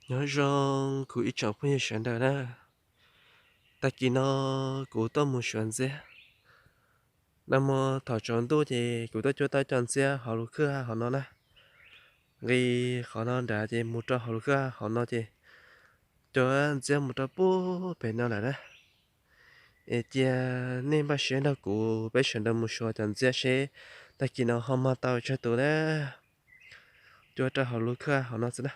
Nyob zoo kuv ib tsoom phooj ywg sawv daws na. Tag kis no kuv tuaj mus suav ntxiab. Nag hmo thaum tsaus ntuj ces kuv tuaj cuab tau cov ntxiab hauv lub kwj ha hauv no na. Nqis qhov no nrad ces mus rau hauv lub kwj ha hauv no ces cov ntxiab mus rau puag pem no lawm na. Es cia nej npaj siab nrog kuv peb sawv daws mus suav cov ntxiab seb tag kis no ho mag tau tsawg tus na. Cuab rau hauv lub kwj ha hauv no xwb na.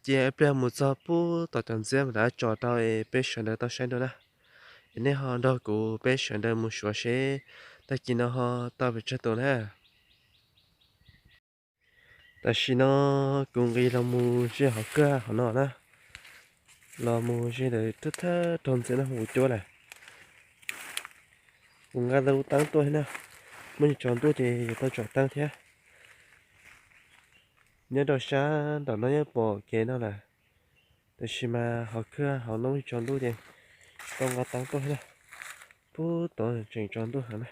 Cia ib pliag mus txog puag tom cov ntxiab mas rov tsom rau es peb sawv daws tau saib dua na. Es nej ho nrog kuv peb sawv daws mus suav seb tag kis no ho tau pes tsawg tus na. Tam sim no kuv nqis los mus ze hauv kwj ha hauv no na. Los mus ze ntawm thawj thawj rooj ntxiab no kuv cuab lawm. Kuv nqa lub teeb tuaj thiab na. Muaj ib tsaus ntuj ces yuav tau tsom teeb thiab. Nyob rau sab nram no yeej pom kev no lawm, tab sis mas hauv kwj ha hauv no muaj ib tsaus ntuj ces tau nqa teeb tuaj thiab na. Puag tod tseem tsaus ntuj heev na.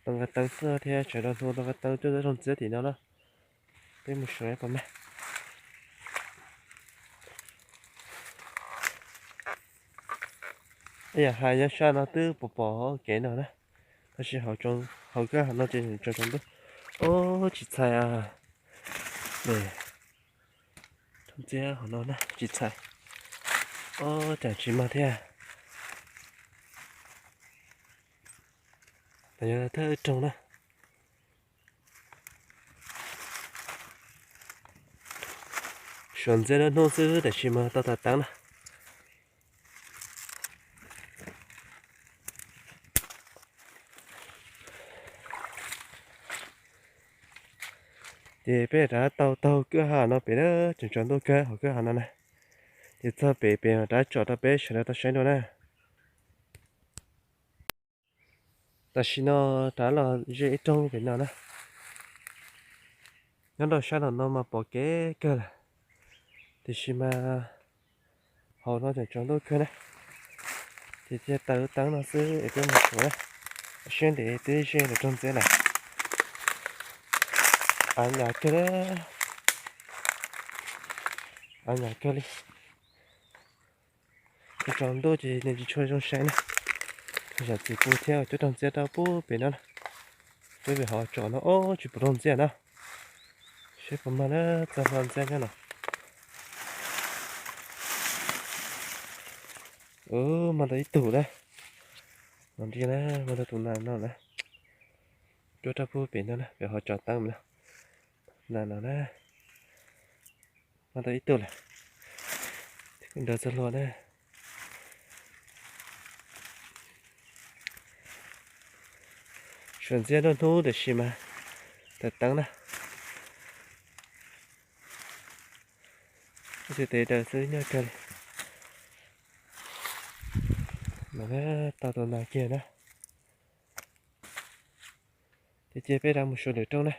Tau nqa teeb tuaj thiab, tsam rau hnub tau nqa teeb cuab rooj ntxiab tim no na. Peb mus suav pom mag. Ib yam hais nyob sab no twb pom pom kev no na, tab sis hauv kwj ha no ces tsaus tsaus ntuj. Ob, tsis txhais a. Rooj ntxiab hauv no na tsis txhais. Ob, cas tsis mag thiab. Yog thawj rooj na. Suav ntxiab lub hnub xwb tab sis mas tau tau teeb na. Ces peb rov tau taug kwj ha no pem na, tseem tsaus ntuj kawg hauv kwj ha no na. Ces txog pem pem rov tsom rau peb sawv daws tau saib dua na. Tam sim no rov los ze ib rooj pem no na. Nyob rau sab nram no mas pom kev kawg lawm, tiam sis mas hauv no tseem tsaus ntuj kawg na. Ces cia taws lub teeb no xwb es peb mus suav na. Siab ntev twb ze lawm rooj ntxiab lawm. Av nyam kawg, av nyam kawg li. Tsaus ntuj ces nws tsis tshua zoo saib na. Yam txiv pw thiab cuab rooj ntxiab rau puag pem no na. Cuab pem hauv tsom no, ob, tsis pom rooj ntxiab na. Seb puas mag na, txog hlo ntxiab nyob no. Mag tau ib tug na. Mag tau tus nas no na. Cuab rau puag pem no na, pem hauv tsom teeb no. Nas no na. Mag tau ib tug lawm. Nrad txog hlo na. Suav ntxiab nruab hnub tab sis mas tawm teeb na. Ib txhia tes daws xwb nyuaj kawg li. Mas tau tus nas kiag na. Ces cia peb rov mus suav lwm rooj na.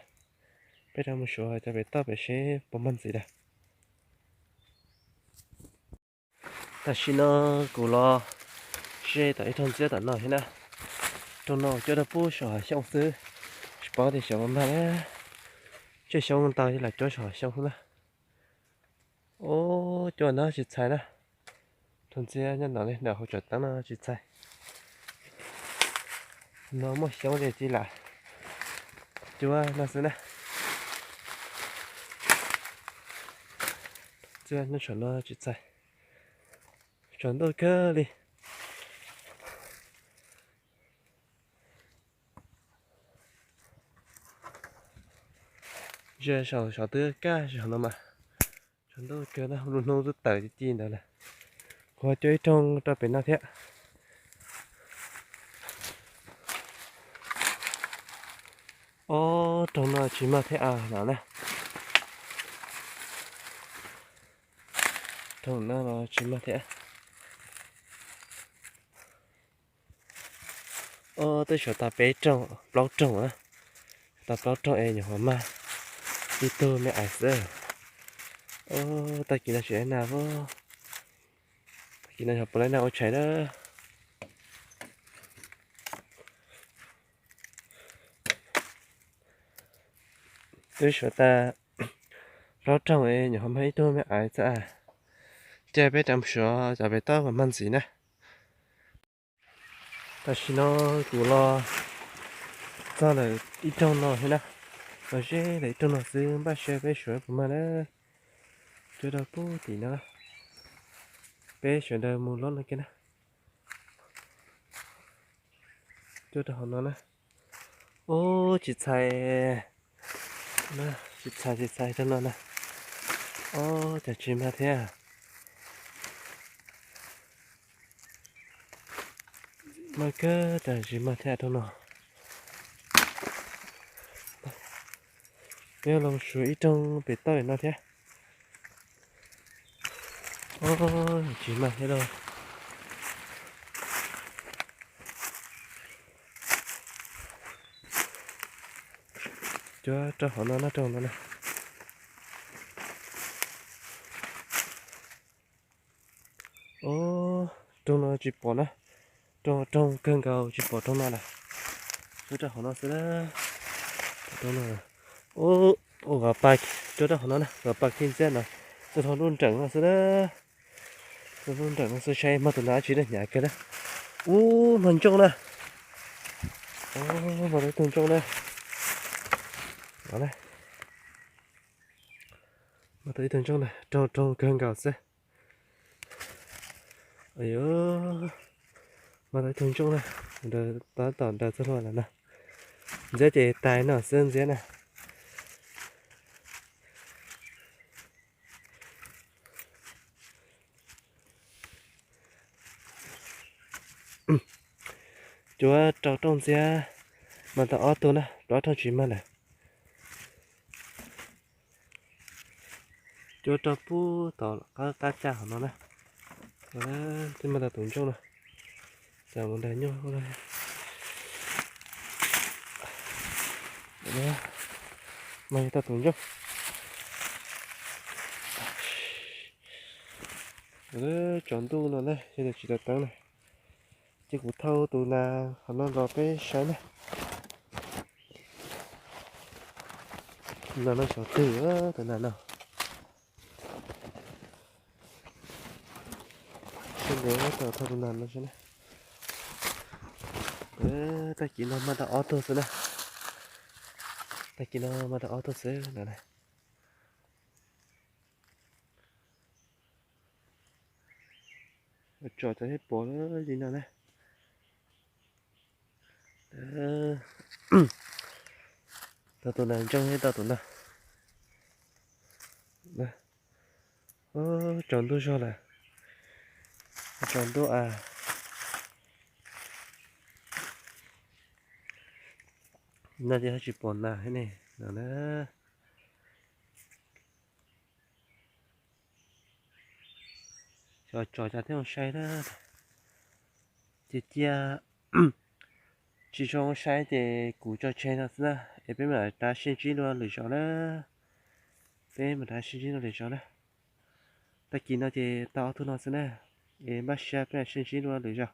Peb rov mus suav cov pem toj pem seb puas mag ntxiv lawm. Tam sim no kuv los ze tom ib rooj ntxiab tom no thiab na. Rooj no cuab rau puag saum hav xyoob xwb, tsis paub tias xyov puas mag na. Tsej xyoob ntau ces lam cuab saum hav xyoob xwb na. Ub, cuab no tsis txhais na. Rooj ntxiab nyob no li ntawm hauv tsom teeb no tsis txhais. No muaj xyoob ces cia lam cuab no xwb na. Ntxiab nyob saum no tsis txhais. Tsaus ntuj kawg li. Ze saum xyov twb kaj saum no mas. Tsaus ntuj kawg na, lub hnub twb tawm ci ci ntawd lawm. Kuv ho cuab ib rooj rau pem no thiab. Ob, rooj no tsis mag thiab a no na. Rooj no los tsis mag thiab. Ob, twb suav tau peb rooj plaub rooj na. Tau plaub rooj es nyuam qhuav mag ib tug me ais xwb. Ob, tag kis no tsis ua nas, tag kis no yog puas laib nas ua tshais na. Twb suav tas plaub rooj es nyuam qhuav mag ib tug me aiv txawj, ces peb rov suav cov pem toj mas mag ntxiv na. Tam sim no kuv los txog lawm ib rooj no thiab na, los ze lawm ib rooj no xwb, npaj siab peb suav puas mag na. Cuab rau pub tim no, peb sawv daws mus lob no kiag na. Cuab rau hauv no na. Ub, tsis txhais, tsis txhais, tsis txhais rau no na. Ob, cas tsis mag thiab. Mag kawg, cas tsis mag thiab rau no. Peb los suav ib rooj pem toj no thiab. Ob, tsis mag thiab lauj. Cuab rau hauv no na, rooj no na. Ob, rooj no tsis pom na, rooj, rooj kawg nkaus tsis pom rooj no lawm. Cuab rau hauv no xwb na. Ub, ub, vam pas, cuab rau hauv no na, vam pas khi ntxiab no, txog lub nreem no xwb na. Txog lub nreem no xwb, saib mag tus nas tsis dab hnyav kawg na. Ub, mag ntsooj na. Ub, mag tau ib tug ntsooj na. Mag tau ib tug ntsooj na, rooj, rooj kawg nkaus xwb. Ayu, mag tau ib tug ntsooj na, tab tom nraws txog luag lawm na. Ntxiab ces tais no xwb ntxiab na. Cuab rau rooj ntxiab, mag tau ob tug na, plaub rooj tsis mag lawm. Cuab rau pub tom qab caj hauv no na. Twb mag tau tus ntsooj no. Cas mus nrag nyuaj. Mag tau tus ntsooj. Tsaus ntuj no na, yog tias tsis tau teeb na, ces kuv thauj tus nas qhov no los peb saib na. Nas no xyov twg, tus nas no. Seb ntev tau thauj tus nas no seb na. Tag kis no mag tau ob tug xwb na. Tag kis no mag tau ob tug xwb no na. Tsom cov thiab pom li no na. Tau tus nas ntsooj thiab tau tus no. Tsaus ntuj zog lawm. Tsaus ntuj a. No ces tsis pom nas thiab ne no na. Xyov tsom cas thiaj zoo saib na. Ces cia tsis zoo saib ces kuv tso tseg no xwb na, es peb mam rov sib ntsib dua lwm zaus na. Peb mam rov sib ntsib dua lwm zaus na. Tag kis no ces tau ob tug no xwb na, es npaj siab peb mam sib ntsib dua lwm zaus.